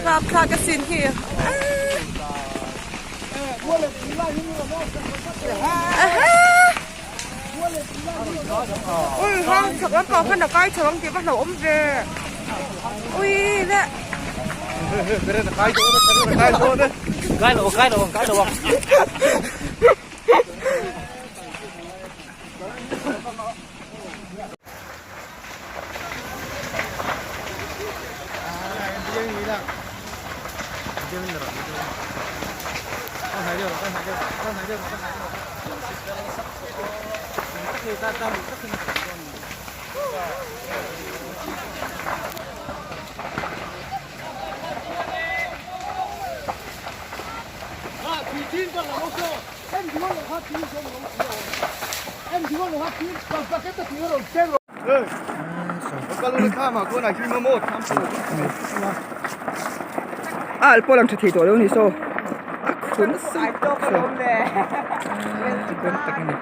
Rapthlak asin hi. Ui hang chhak lampang khan a kai chho ang tih va hlauhawm ve. Ui le. Kai lo kai lo kai lo. A al pawh lang tha thei tawh lo a ni saw a khur nasa lutuk saw tak a ni.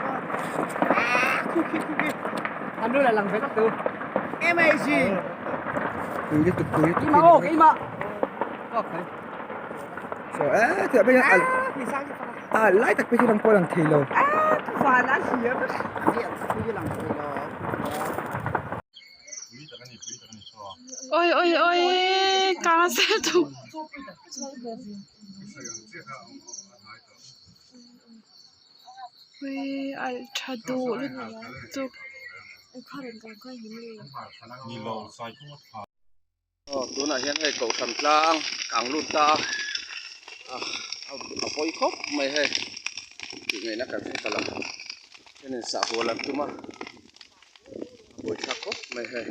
Pui lutuk pui lutuk saw eee tih ah pawh hian al a al lai tak pawh hi lang pawh a lang thei lo. Oi oi oi kang sel tu. Ui alh tha duh lutuk. Aw tunah hian hei kohhran tlang kang lut ta a a pawi khawp mai hei tih ngaihna kan hre ta lo thenin sahhual an tum a a pawi thlak khawp mai hei.